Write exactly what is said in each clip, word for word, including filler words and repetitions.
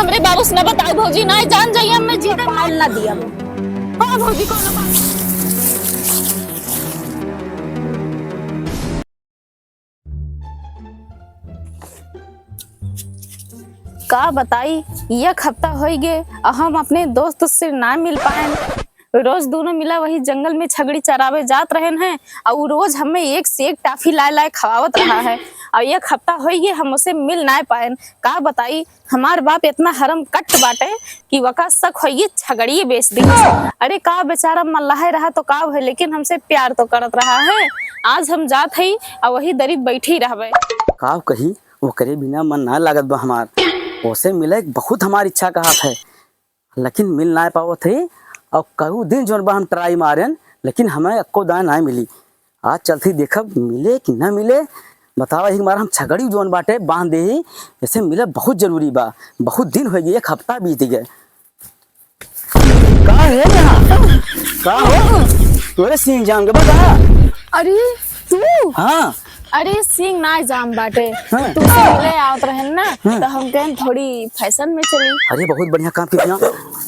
हमरे बाबू से न बताओ भौजी, ना जान जाइए, हमें जीते पाल ना दिया। हाँ भौजी, कौन बात? का बताई, एक हफ्ता होइ गे, अ हम अपने दोस्त से ना मिल पाएन। रोज दोनों मिला वही जंगल में छगड़ी चरावे जात रहेन हैं, अउ उ रोज हमें एक से एक टाफी लाए लाए खवावत रहा है। अउ एक हफ्ता होइ गे, हम उसे मिल ना पाएन। का बताई, हमार बाप इतना हरम कट बाटे कि वका शक होइए छगड़िए बेच दी। अरे का बेचारा मल्लाहे रहा तो का भय, लेकिन हमसे प्यार तो करत रहा है। आज हम जात हई अउ वही दरी बैठी रहबे। का कही, ओकरे बिना मन ना लागत बा हमार। ओसे मिले के बहुत हमार इच्छा कहत है, लेकिन मिल ना पावत है। अउ कऊ दिन जौन बा हम try मारेन, लेकिन हमें एक्को दाएँ ना मिली। आज चलती देखब मिले कि ना मिले। बतावा, एक बार हम छगड़ी जौन बाटे बांध देही, जैसे मिले बहुत जरूरी बा, बहुत दिन होइ गए, एक हफ्ता बीत गए। का है यहाँ? का हो? तोरे सींग जाम के बा का? अरे तू? हाँ। अरे सींग ना जाम बाटे। हाँ। तू से मिले आवत रहेन ना, हाँ। तो हम कहेन थोड़ी fashion में चली। अरे बहुत बढ़िया काम किया।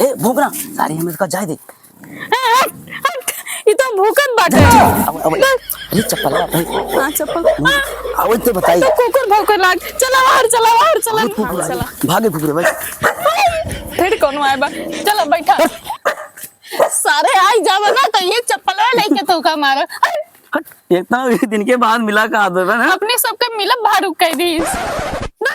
ए भूखना, सारी हमें का जाए दे। हट, हट, ई तो भूकत बाटे। अब, अब, अरे चप्पल ला भाई। हाँ, चप्पल। अब तो बताई। तो कुकुर भौंके लाग। चला बाहर, चला बाहर, चला। बहुत कुकुर चला। भागे कुकुर भाई। फिर कौन आए बा? चला बैठा। सारे आई जावा ना तो ये चप्पल लेके तो का मारा। हट, इतना भी दिन के बाद मिला का आदत है ना? अपने सबके मिला भाड़ू कह दी।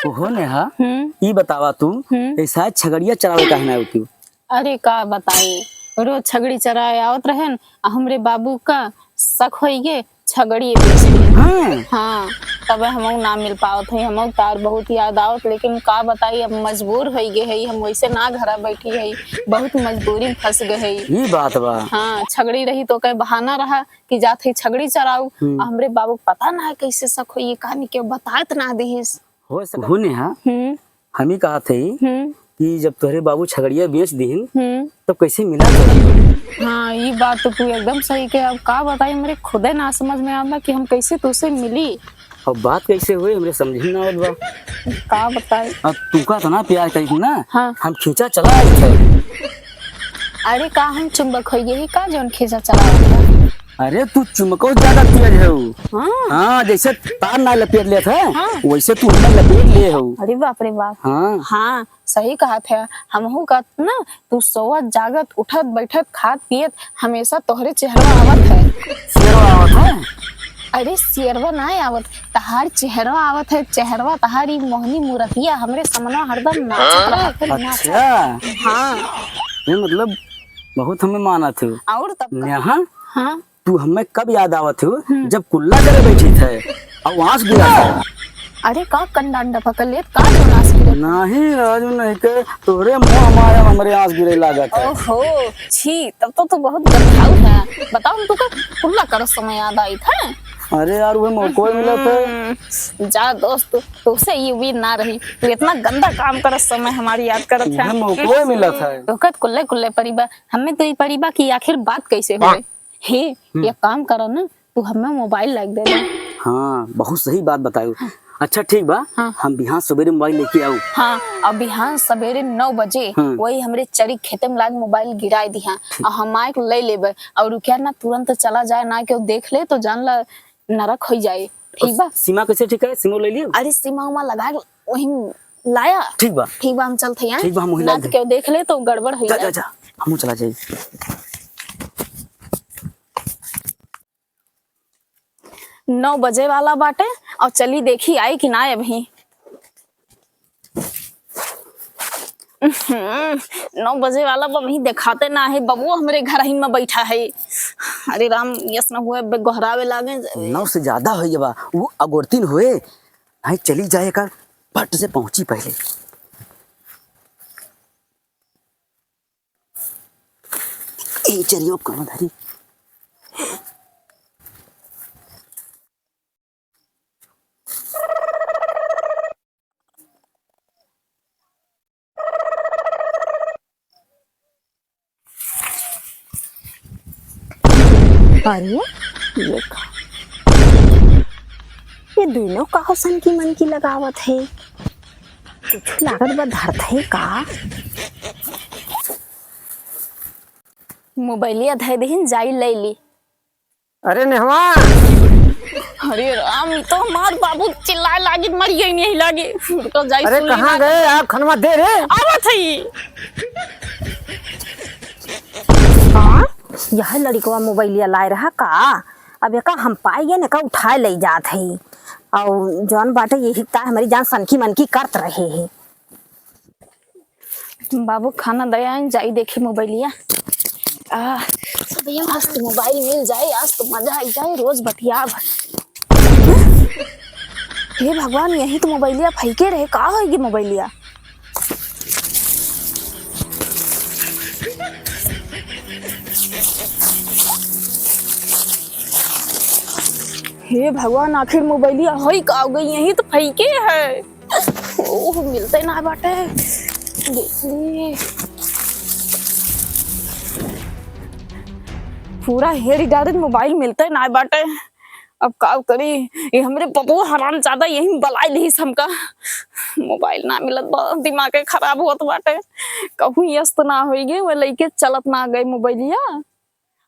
ओहो नेहा, हम्म। ई बतावा तू, हम्म। ऐसा छगड़िया चरावे काहे ना होती? अरे का बताई, रोज छगड़ी चराए आवत रहेन, आ हमरे बाबू का शक होइगे, छगड़ी बेच दी। हाँ। हाँ, तबे हमहू ना मिल पावत है, हमहू तार बहुत याद आवत, लेकिन का बताई, अब मजबूर होइगे है, हम वैसे ना घरा बैठी है, बहुत मजबूरी में फंस गए है। ई बात बा। हाँ, छगड़ी रही तो कहे बहाना रहा कि जात है छगड़ी चराऊ, हम्म। आ हमरे बाबू के पता ना है कैसे शक होइगे, कहानी के बतात ना दिहिस। हो सके। हो नेहा, हम्म। हम ही कहत हई हम्म। कि जब तोहरे बाबू छगड़िया बेच दिहिन, हम्म। तब कैसे मिला तोहरे? हाँ, ई बात तो तू एकदम सही कहे। अब का बताई, हमरे खुदे ना समझ में आवत बा कि हम कैसे तोसे मिली। अब बात कैसे होई, हमरे समझ में ना आवत बा। का बताई? अब तू का इतना प्यार करी ना, हाँ। हम खींचा चला आई थे। अरे का हम चुंबक होई गई का जौन खींचा चला आई था? अरे तू चुंबको ज्यादा तेज है वो। हाँ। हाँ, जैसे तार ना लपेट लेत है, हाँ। वैसे तू हमें लपेट ले हो। अरे बाप रे बाप। हाँ। हाँ, सही कहत है। हमहू कहत ना, तू सोवत, जागत, उठत, बैठत, खात, पियत, हमेशा तोहरे चेहरवा आवत है। चेहरवा आवत है? अरे, चेहरवा ना आवत, तहार चेहरवा आवत है, चेहरवा तहार ई मोहनी मूरतिया हमरे समनवा हरदम नाचत रहत है, नाचत। अच्छा। हाँ। ये मतलब बहुत हमें मानत हो। और तब का? नेहा? हाँ। तू हमें कब याद आवत हो? हम्म। जब कुल्ला करे बैठी थे और आंस गिरा था। अरे का कंडा अंडा पकड़ लेत, का जो आंस गिरे? नहीं, राजू नहीं के, तोरे मुंह मारे हमरे आंस गिरे लागत है। ओहो, छी, तब तो तू बहुत गंधाऊ है। बताओ, तू का कुल्ला करत समय याद आई था? अरे यार, वह मौको ही मिला था। हम्म, जा दोस्त, तोसे ये उम्मीद ना रही, तू इतना गंदा काम करत समय हमारी याद करत है। वह मौको ही मिला था। तोहका कुल्ले कुल्ले परी बा, हमें तो ये परी बा कि आखिर बात कैसे होए। हे, हम्म। एक काम करो ना, तू हमें मोबाइल लाइक दे दे। हाँ, बहुत सही बात बतायो। हाँ। अच्छा, ठीक बा, हाँ। हम बिहान सवेरे मोबाइल लेके आऊ। हाँ, अब बिहान सवेरे नौ बजे हाँ। वही हमरे चरी खेते में लाग मोबाइल गिराए दिहा, ठीक। और हम आके ले लेबे, और उ क्या ना तुरंत चला जाए, ना केहू देख ले तो जान ला नरक हो जाए, ठीक बा? सीमा कैसे ठीक है? सीमा ले लियो? अरे सीमा उमा लगा के वही लाया। ठीक बा। ठीक बा, हम चलते हैं। ठीक बा, हम वही ना लाग तो दे। केहू देख ले तो गड़बड़ हो जा, जाए। जा, जा, हमहू चला जाई। नौ बजे वाला बाटे और चली देखी आई कि ना अबही। हम्म, नौ बजे वाला बबही देखाते ना है, बबुआ हमरे घर ही में बैठा है। अरे राम, यस न हुए, बे गोहरावे लागे। नौ से ज्यादा हो गया बा, वो अगोरतीन हुए। नहीं, चली जाए कर, फट से पहुंची पहले। ए चरियो कहाँ धरी? अरे, ये का? ये दोनों काहो सन की मन की लगावत है? लागत बा धरत है का? मोबाइलिया धइ दिहिन, जाई लइ ली। अरे नेहवा। अरे राम, ई तो हमार बाबू चिल्लाए लागिन, मर गई नहीं लागे। रुको, जाई अरे सुन ली कहाँ बात। गए आप? खनवा दे रे। आवत है। हाँ, यह लड़िकवा मोबाइलिया लाए रहा का? अब एका हम पाए गए, एका उठाए ले जात है। और जौन बाटे यही ता हमारी जान सनकी मनकी करत रहे है। बाबू खाना दे आइन, जाई देखी मोबाइलिया। आ, भैया, आज तो मोबाइल मिल जाए, आज तो मजा आई जाए, रोज बतियाब। हे भगवान, यही तो मोबाइलिया फैके रहे, का होई गे मोबाइलिया? हे भगवान, आखिर मोबाइलिया होई का हो गई, यही तो फैके है। ओह, मिलते ना बाटे। देख ली। पूरा हेरी डारित मोबाइल मिलते ना बाटे। अब का करी? ये हमरे बबुआ हरामजादा यही बलाई लिहिस हमका। मोबाइल ना मिलत बा, दिमागे खराब होत बाटे। कहूँ यस्त ना होई गे, वह लइके चलत ना गए मोबाइलिया।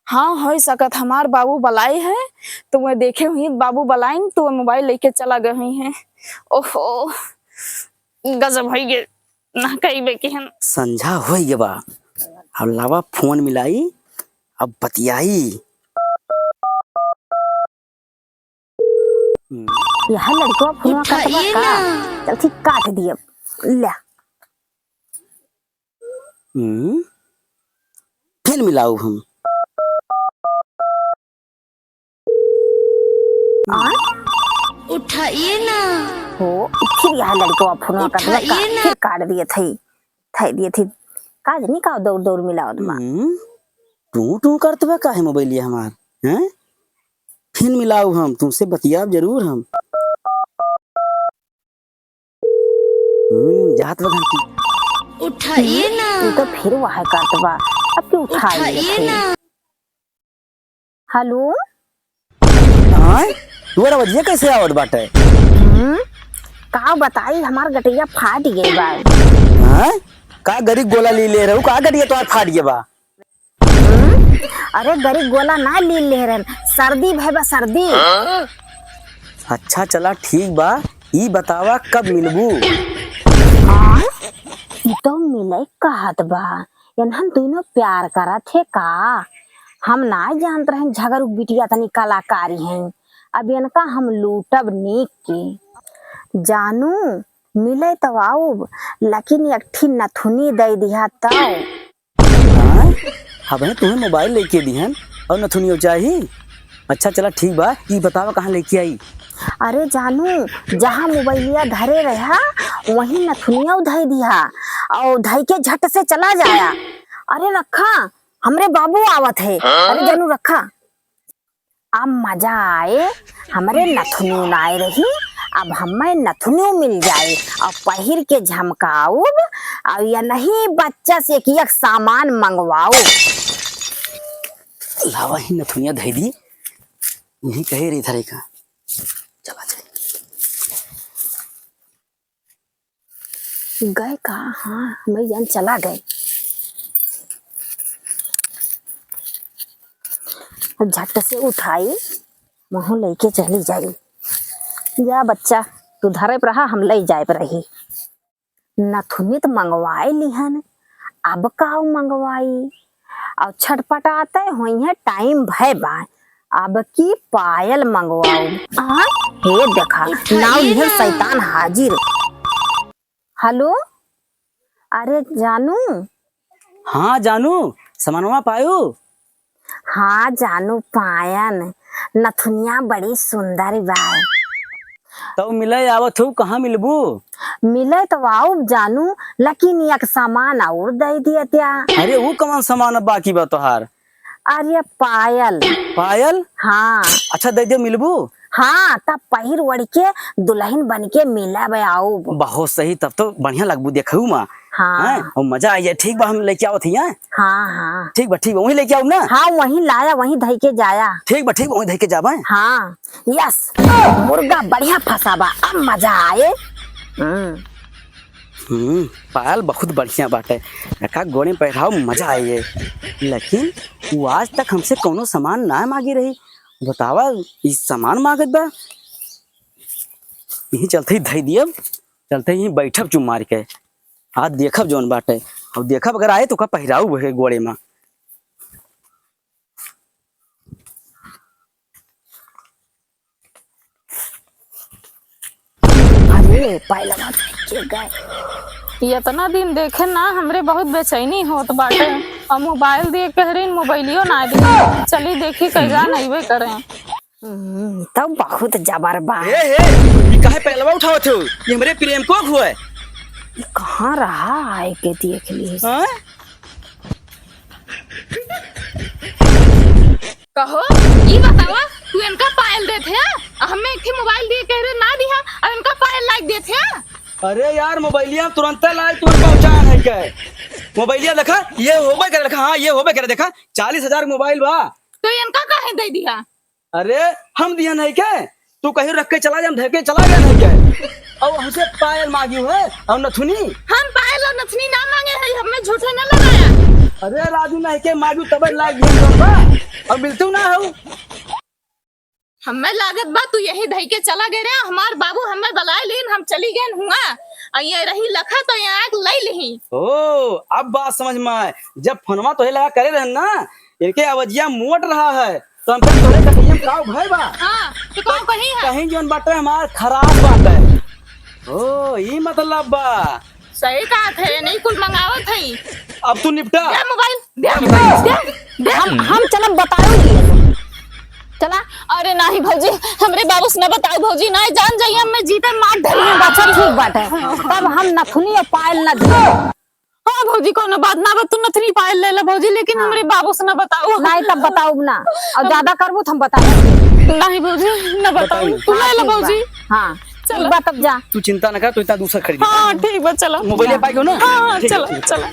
हाँ, होइ सकत हमार बाबू बलाई है, तो वह देखे हुई बाबू बलाइन, तो वह मोबाइल लेके चला गए हुई हैं। ओहो, गजब होइ गे, ना कही बे किहन। संझा होइ गे बा, अब लावा फोन मिलाई, अब बतियाई। हम्म। यह लड़कवा फोनवा काटबा उठाइए का? ना। चल ठीक काट दिए। ले। हम्म। फिर मिलाऊ हम। आय? उठाइए ना। हो, फिर यह लड़कवा फोनवा काटबा का? उठाइए ना। फिर काट दिए थे। थे दिए थे। का जनी का दौड़ दौड़ मिलावत बा। हम्म। टू टू करत बा काहे मोबाइलिया हमार? हैं? फिर मिलाऊ हम, तुमसे बतियाब जरूर हम। हम्म, जात बा घंटी। उठाइए ना। ये तो फिर वह करत बा। अब के उठाई उठाइए लेते। ना। हेलो? आय? तोर आवाजिया कैसे आवत बाटे? हम्म, का बताई, हमार गटइया फाट गई बा। आय? का गरी गोला ली ले रहू, का गटइया तोहार फाट गया बा? हम्म? अरे, गरी गोला ना ली ले रहन, सर्दी भय बा, सर्दी। अच्छा, चला ठीक बा, ई बतावा कब मिलबू? हाँ? ई तो मिले कहत बा, एनहन दुनो प्यार करत हे का? हम ना जानत रहन झगरू बिटिया तनी कलाकारी हैं, अब एनका हम लूटब नीक के। जानू, मिले तो आउब, लेकिन एक ठी नथुनी दे दिहा तब। हाँ? अबहीं तुम्हें मोबाइल लेके दिहन और नथुनियो चाही? अच्छा चला ठीक बा, ई बतावा कहाँ लेके आई? अरे जानू, जहाँ मोबाइलिया धरे रहा, वहीं नथुनिया धई दिहा और धई के झट से चला जाया। अरे रखा, हमरे बाबू आवत है। अरे जानू रखा। अब मजा आए, हमरे नथुनियो ना आए रही, अब हमें नथुनियो मिल जाए और पहिर के झमकाउब और या नहीं बच्चा से एक, एक सामान मंगवाउब। लावा ही नथुनिया धई दी, यही कहे रही धरे का। चला जाए। गए का? हाँ, हमरी जान चला गए। झट से उठाई, महू लइके चली जाई। जा बच्चा, तू धरे पे रहा, हम लई जाए पे रही। नथुनी त मंगवाए लिहन, अब का मंगवाई? अब छटपटाते होइहैं, टाइम भय बा, अब की पायल मंगवाउब। आ, हे देखा, उठाइए नाव लिहन ना। शैतान हाजिर। हेलो, अरे जानू। हाँ जानू, सामानवा पायो? हाँ जानू पायन, नथुनिया बड़ी सुंदर बा। तउ मिले आवत हऊ, कहाँ मिलबू? मिले तो आउब जानू, लेकिन एक सामान और दे दिया त्या। अरे ऊ कवन सामान अब बाकी बा तोहार? अरे पायल। पायल? हाँ। अच्छा दे दियो, मिलबू? हाँ, तब पहिर ओढ़ के दुलहिन बन के मिलब आउब। बहुत सही, तब तो बढ़िया लगबू देखऊ मा। हाँ। हैं? और मजा आई जाए। ठीक बा, हम लेके आवत ही, हैं? हाँ, हाँ। ठीक बा, ठीक बा, वहीं लेके आउब ना? हाँ, वहीं लाया, वहीं धई के जाया। ठीक बा, ठीक बा, वहीं धई के जाबा, हैं? हाँ, यस, मुर्गा बढ़िया फंसा बा, अब मजा आए। हम्म। हम्म, पायल बहुत बढ़िया बाटे। एका गोड़े में पहिराव, मजा आई है। लेकिन वो आज तक हमसे कौनो सामान ना मांगी रही। बतावा, ई सामान मांगत बा। यही चलते ही धई दियब, चलते ही बैठब चुप मार के। आज देखब जौन बाटे, और देखब अगर आए तो का पहिराऊ है गोड़े में। अरे, पायलवा के गए। ये इतना दिन देखे ना, हमरे बहुत बेचैनी होत बाटे। और मोबाइल दिए कह रही, मोबाइलियो ना दिए। चली देखी, कैजा नइबे करें। हम्म, तब बहुत जबर बा। ए, ए, ई काहे पायलवा उठावत हो? ये हमरे प्रेम को हुआ है। ई कहाँ रहा, आए के देख ली। हाँ? कहो, ई बतावा, तू इनका पायल देत है, आ हमें एक ठे मोबाइल दिए कह रहे ना दिहा, अब इनका पायल लाइक देत है। अरे यार, मोबाइलिया तुरंते लाए, तुरंत पहुंचा है के। मोबाइलिया देखा, ये होबे करे, देखा, हाँ, ये होबे करे, देखा, चालीस हजार मोबाइल बा। तो इनका काहे दे दिहा? अरे, हम दिया नहीं के? तू कहीं रख के चला जा, हम धर के चला गया नहीं के? और हमसे पायल मांगी है और नथुनी। हम पायल और नथुनी ना मांगे हैं, हमें झूठे ना लगाया। अरे राजू, नहीं के मांगी तब लाग गया हम बा। और मिलतू ना हो। हमें लागत बा तू यही धई के चला गए रे, हमार बाबू हमें बुलाए लेन, हम चली गए हुआ। और ये रही लखा तो यहाँ आके ले लिही। ओ, अब बात समझ में आए। जब फोनवा तोहे लगा करे रहन ना, इनके आवाजिया मोट रहा है, तो हम कहे, "तोरे कटैया में काव भय बा?" हाँ, तो काव कही है? कहीं जौन बाटे हमार खराब बाटे। ओ, ई मतलब बा। सही कहा थे, नहीं कुल मंगावत है। अब तू निपटा। दे मोबाइल, दे, दे, दे। हम, हम चलम बताऊंगी। चला। अरे नाही भौजी, हमरे बाबू से न बताओ भौजी, नाही जान जाइए, हमें जीते मार धरी है। अच्छा ठीक बाटे, तब हम नथुनी और पायल न दिए। हाँ भौजी, कौनो बात ना बा, तू नथुनी पायल ले ला भौजी, लेकिन हाँ। हमरे बाबू से न बताओ। नाही तब बताउब ना, और ज्यादा करबू तो हम बताउब। नाही भौजी, न बताओ, बताइए। तू हाँ, ले ला ठीक बा। भौजी। हाँ, चलो। ठीक बा तब जा। तू चिंता न कर, तू इतना दूसरा खरीद। हाँ, ठीक बा, चलो। मोबाइल पाई हो ना? हाँ, हाँ, ठीक है, चलो, ठीक है। चलो।